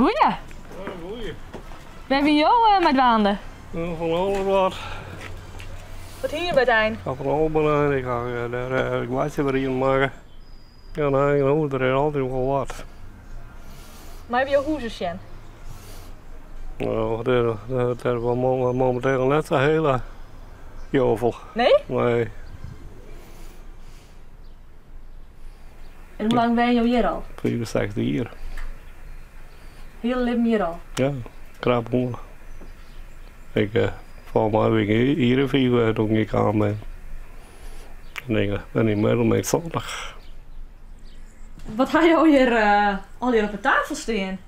Goeie. Goeie. Wêr binne jo mei dwaande? Fan alles wat. Wat hie je by it ein? Ik ha fan alles by it ein. Ik ha dêr gwatsje wer ien makke. Ja, nee, no, der is altyd wol wat. Meie we jo hûs ris sjen? No, dat is mominteel net sa hiele jovel. Nee? Nee. En hoe lang wenje jo hjir al? 65 jier. Hiele libben hjir al? Ja, krap oan. Ik, folgens my wie ik in jier of 5 toen ik kaam bin. En ik bin ynmiddels bin ik 70. Wat ha jo hjir allegear op 'e tafel stean?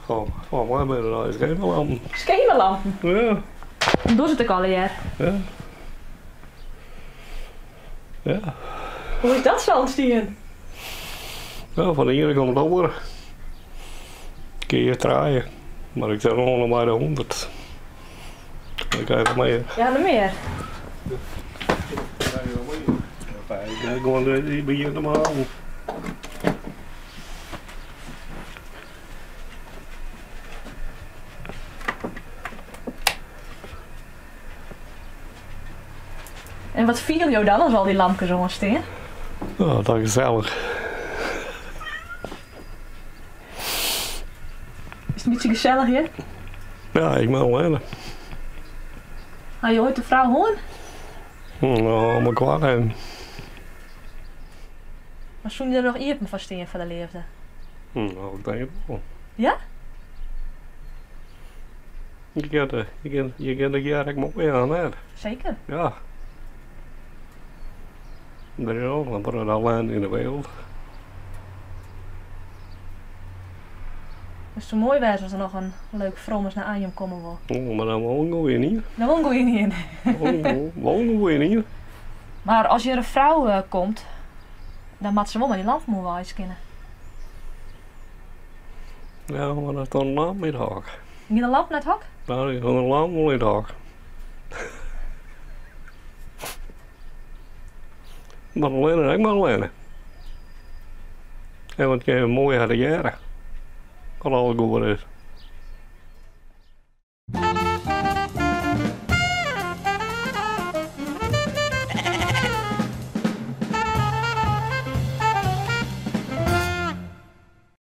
Folgens my binne it allegear skemerlampen. Skemerlampen? Ja. En dogge se it ek allegear? Ja. Ja. Hoe is dat sa ûntstien? Ja, fan de iene kant de oare. Kear trije. Mar ik sit noch mei de 100. Ik ha noch mear. Ja, noch mear? Ik gewoan begjin te malen. En wat fiele jo dan as al dy lampkes oanstean? Oh, dat gesellich. Is it in bytsje gesellich hjir? Ja, ik mei allinne. Ha jo oait in frou hân? No, mar koart even. Mar soene jo der noch iepen foar stean foar de leafde? No, ik tink it wol. Ja? Je kinne je kinne de ek moai oan, net? Seker. Ja. Der is al in protte ellinde yn de wereld. It soe moai wêze as der noch in leuk frommes nei Anjum komme wol. Oh, mar dan wol in goeie ien. Dan wol in goeie ien. Wol in goeie ien. Mar as hjir in frou komt, dan moat se wol mei dy lampen oerweis kinne. Ja, mar dat is dan in lamp yn it hok. Giet de lamp nei it hok? No, dy giet de lamp wol yn it hok. Mar allinne, ek mar allinne. En wat kin je moai ha tegearre. As alles goed is.